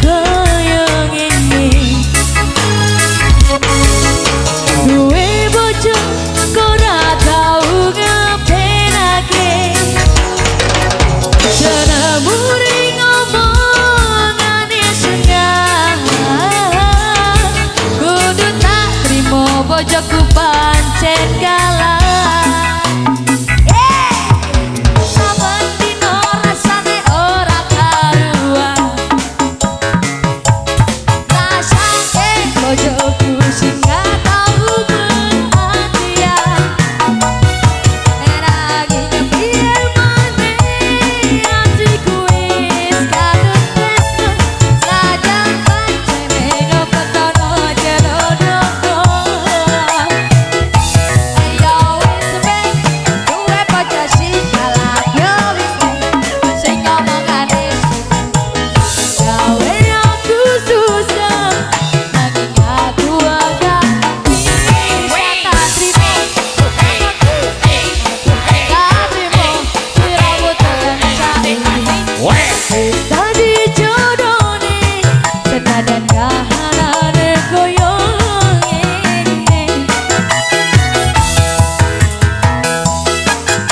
kaya ngene. Duwe bojo kok ora tau ngepenake. Senamuri ngomongane sengah. Kudu tak trimo bojoku pancen kalah. Saben dino rasane ora karuan. Rasake bojoku sing gak tau perhatian. Nanging piye maneh atiku wis kadung tresno. Senajan pancene ngepetono jero dodo. Ayo wis ben duwe bojo sing galak, yo wis ben sing ngomongane gawe aku susah. Nanging aku ora bisa tak trimo. Tak trimo sliramu tekan saiki. Tadi jodone senajan kahanane koyo ngene.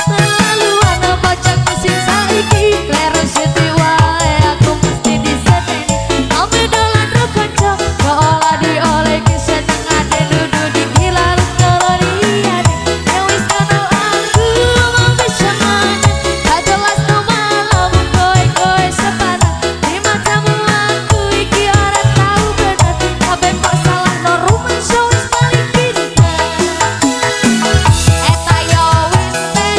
Terlalu ana bocahku sing saiki kleru sithik wae aku mesti diseneni. Ame dolan ro kanca kok ora diolehi senengane dudu dikilar karo liyane. Yen wis ngono aku mau bisa maneh. Tak jelas no malam kowe-kowe sepadan. Di matamu aku iki ora tau bener. Kabeh kok salahno rumangsa wis paling pinter. Eta yo wis ben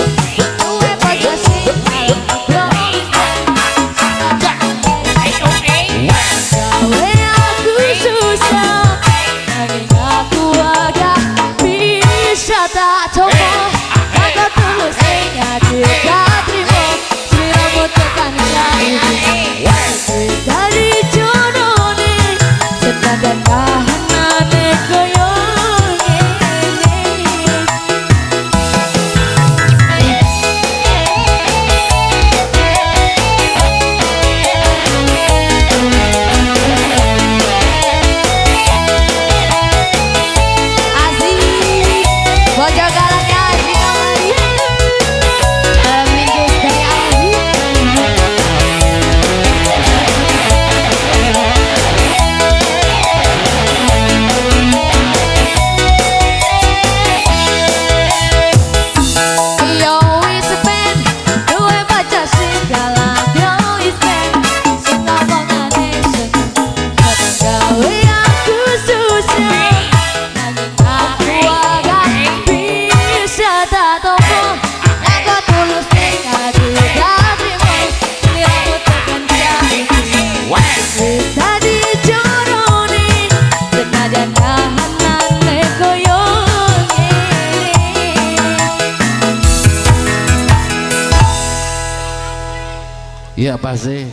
duwe bojo sing galak, yo wis ben gawe aku susah. Nanging aku ora bisa tak coba. Aku tulus ing ati gak trimo sliramu tekan saiki. Dari jodone senajan kahanane koyo ngene. Asik, bojo galaknya Aji Kamari. Malam minggu dari Aji. Yo wis ben duwe bojo sing galak, yo wis ben sing ngomongane seneng gawe aku susah. Nanging aku ora bisa tak tompo. Aku tulus ning ati gak trimo sliramu tekan saiki. Tadi jorone senajan kahanane koyo ngene. Iya pasti.